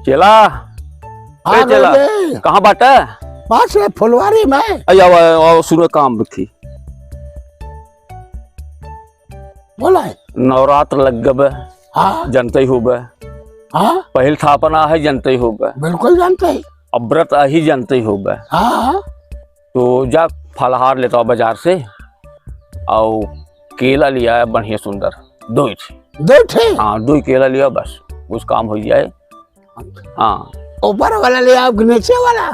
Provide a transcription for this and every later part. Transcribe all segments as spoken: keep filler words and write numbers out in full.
चेला, आ ए चेला, गए। कहाँ बाटे? बस ये फुलवारी में। अरे, आओ, आओ, आओ, सुनो काम रखी। बोला है। नवरात्र लग गबे। हाँ। जनते ही होबे। हाँ। पहिल थापना है, जनते ही होबे। बिल्कुल जनते ही। अब व्रत आही, जनते ही होबे। हाँ, हाँ। तो जा फलहार लेता हो बाजार से, और केला लिया है बढ़िया सुंदर, दो ही। दो ठे? हाँ, दो ही केला लिया बस, उस काम हो जाए। हाँ। ऊपर वाला ले आओ कि नीचे वाला?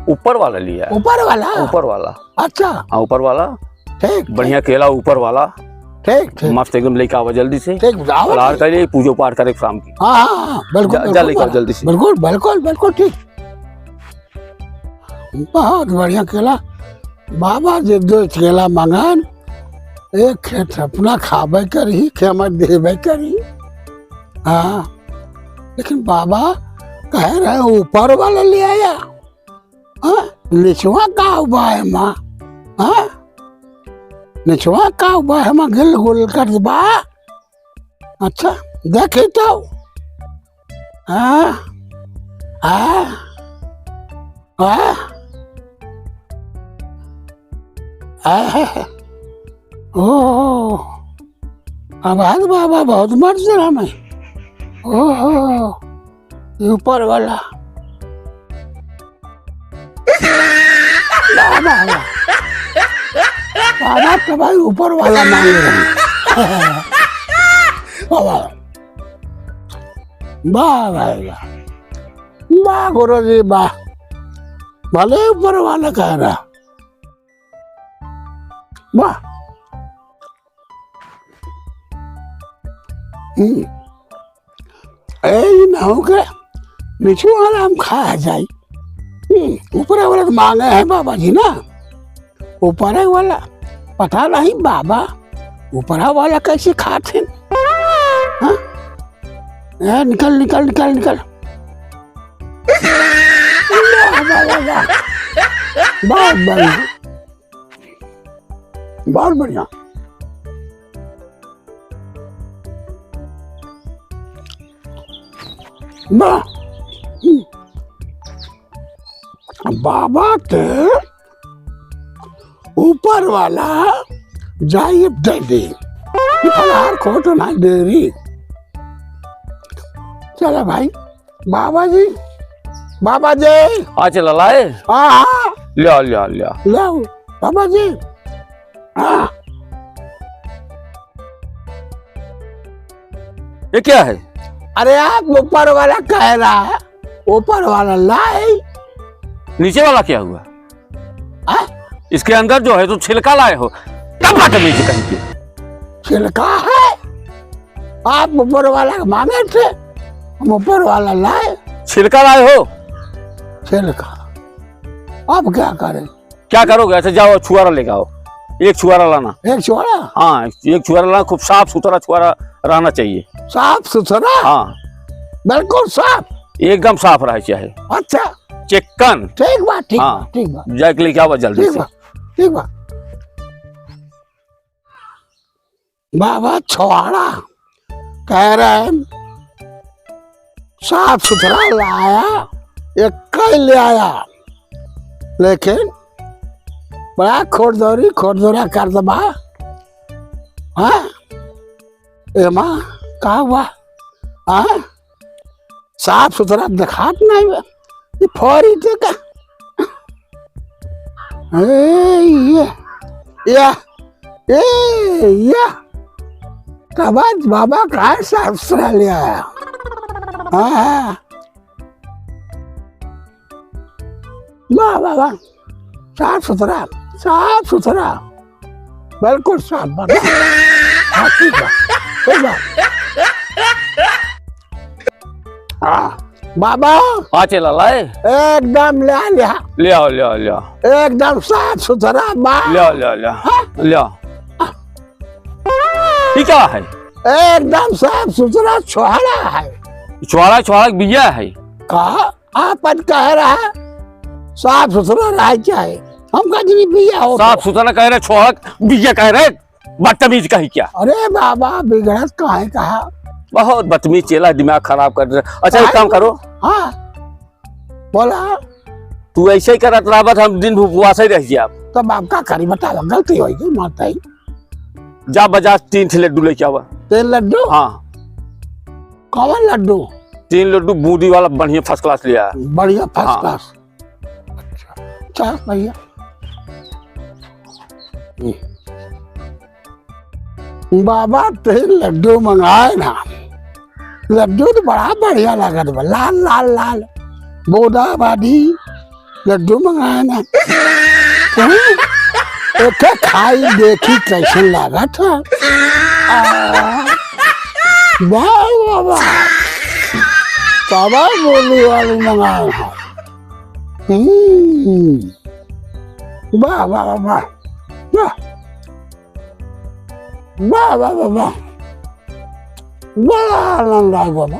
ऊपर वाला लिया है। ऊपर वाला? ऊपर वाला। अच्छा। हाँ, ऊपर वाला। ठीक, बढ़िया ठीक। केला ऊपर वाला। ठीक, ठीक। मस्त एकदम लेके आवा जल्दी से। ठीक, आवा फलाहार जी। कर लिए, पूजो पाठ करे शाम की। हाँ, हाँ, हाँ, बिल्कुल, जा, जा बिल्कुल, लेके आओ बिल्कुल। जल्दी से। बिल्कुल, बिल्कुल, बिल्कुल ठीक। बहुत बढ़िया केला। बाबा जे दो केला मंगान, एक खेत अपना खाबे करी, खेमा देबे करी। हाँ, लेकिन बाबा कह रहे ऊपर वाला ले आया। हाँ, निचवा का हुआ है माँ? हाँ, निचवा का हुआ है माँ? गिल गुल कर बा। अच्छा, देखी तो। हाँ, हाँ, हाँ, हाँ, ओह, आवाज बाबा बहुत मस्त रहा मैं। ओहो, ये ऊपर वाला। बाबा, बाबा तो भाई ऊपर वाला मांग रहे हैं। बाबा, वाह भाई वाह, वाह गुरु जी वाह, भले ऊपर वाला कह रहा, वाह। हम्म। ए, ई ना हो के नीचे वाला हम खा जाई। हम्म, ऊपर वाला तो मांगे है बाबा जी ना। ऊपर वाला पता नहीं बाबा, ऊपर वाला कैसे खाते हैं? हाँ? ए, निकल, निकल, निकल, निकल। वाह, वाह, वाह, वाह। बहुत बढ़िया। बहुत बढ़िया। बा-, बाबा के ऊपर वाला जाइब दे दे। फलाहार खोट ना देरी। चला भाई, बाबा जी, बाबा जी। आ चला लाए? हाँ, हाँ। ल्या, ल्या, ल्या। ल्या, बाबा जी। हाँ। ये क्या है? अरे, आप ऊपर वाला कह रहा है, ऊपर वाला लाए। नीचे वाला क्या हुआ? हाँ? इसके अंदर जो है, तो छिलका लाए हो, तब बदतमीजी कहीं के। छिलका है? आप ऊपर वाला के मांगे थे, हम ऊपर वाला लाए। छिलका लाए हो? छिलका। अब क्या करें? क्या करोगे? अच्छा, जाओ, छुआरा लेके आओ, एक छुआरा लाना। एक छुआरा? हाँ, एक छुआरा लाना, खूब साफ सुथरा छुआरा रहना चाहिए। साफ सुथरा? हाँ। बिल्कुल साफ? एकदम साफ रहे चाहे। अच्छा। चिक्कन। ठीक बा, ठीक बा, हाँ। ठीक बा। जाके लेके आओ जल्दी ठीक से। बा, ठीक बा। बाबा छुआरा कह रहे हैं, साफ सुथरा लाया, एक कई ले आया, लेकिन बड़ा खोरदौरी, खोरदौरा कर दबा। हाँ? एमा का हुआ? हाँ? साफ सुथरा देखात नहीं बा। ये फोरी तो का? ए, ये, या, ए, या। तब आज बाबा का साफ सुथरा ले आया। हाँ, हाँ। वाह, वाह, वाह। साफ सुथरा, साफ सुथरा। बिल्कुल साफ बा। हाँ, ठीक बा, ठीक बा। हाँ, बाबा। हाँ, चला लाए। एकदम ले आ, ले आ। ले आओ, ले आओ, ले आओ। एकदम साफ सुथरा बा। ले आओ, ले आओ, ले आओ। हाँ? ले आओ। ये क्या है? एकदम साफ सुथरा छुआरा है। छुआरा, छुआरा के बिया है। का? आपन कह रहा है, साफ सुथरा रहे चाहे। हम कह दी बिया हो साफ तो। सुथरा कह रहे, छुआरा के बिया कह रहे, बदतमीज कही क्या? अरे बाबा, बिगड़त काहे कहा? बहुत बदतमीज चेला, दिमाग खराब कर दे। अच्छा, एक काम करो। हाँ, बोला। तू ऐसे ही करत रहबा त हम दिन भर उपवास ही रह जाब। तब हम का करी, बतावा, गलती होइ गई, मानता ही। जा बाजार तीन ठे लड्डू लेके आवा। तीन लड्डू? हाँ। कौन लड्डू? तीन लड्डू बूंदी वाला बढ़िया first class लिया। बढ़िया first class। हाँ। अच्छा, चल भैया। बाबा, तीन लड्डू मंगाए ना। लड्डू तो बड़ा बढ़िया लागत बा, लाल लाल लाल, बोदाबादी लड्डू मंगाए ना। हम्म? एके खाई देखी कैसन लागत है। आ, वाह, वाह, वाह। बाबा बूंदी वाली मंगाए हैं। हम्म। वाह, वाह, वाह, वाह। वाह। वाह, वाह, वाह, वाह। बड़ा आनंद आया बाबा।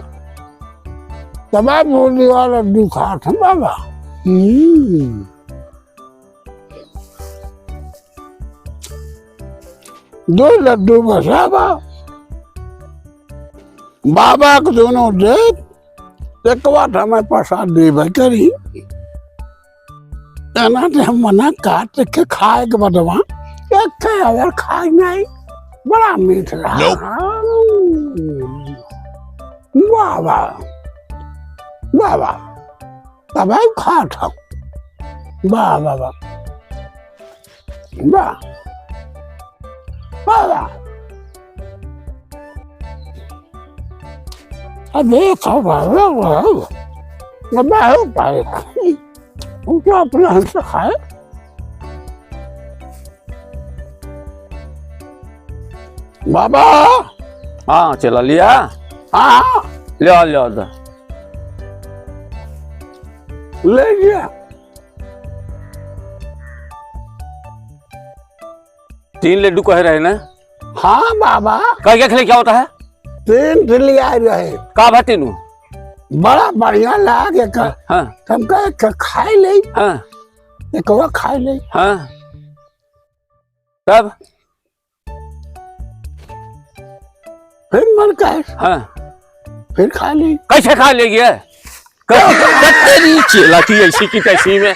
तब आप बोली वाला दुखा था बाबा। हम्म। दो लड्डू बसा बा। बाबा के दोनों दे, एक बात हमें प्रसाद देबे करी। एना ते हम मना कर, ते के खाए के बदवा, एक के और खाए नहीं, बड़ा मीठ रहा। Nope। वाह, वाह। वाह, वाह। तब हम खात हम। वाह, वाह, वाह। वाह। वाह, वाह। अब ये सब भाव, भाव, भाव, भाव पाए। वो तो अपना हाथ से खाए। बाबा। हाँ, चला लिया। हाँ। ले आ, ले आ, ले। ले लिया। तीन लड्डू कहे रहे ना? हाँ बाबा। कह के खिले क्या होता है? तीन ठे ले आए रहे। का भा तीनों? बड़ा बढ़िया लागे का। हाँ। हम कहे, "ख-, खाए ले।" हाँ। एक और खाए ले। हाँ। तब? फिर मन कहे। हाँ। फिर खा ली। कैसे खा लेगी? क-, क-, तेरी चेला की ऐसी की तैसी में।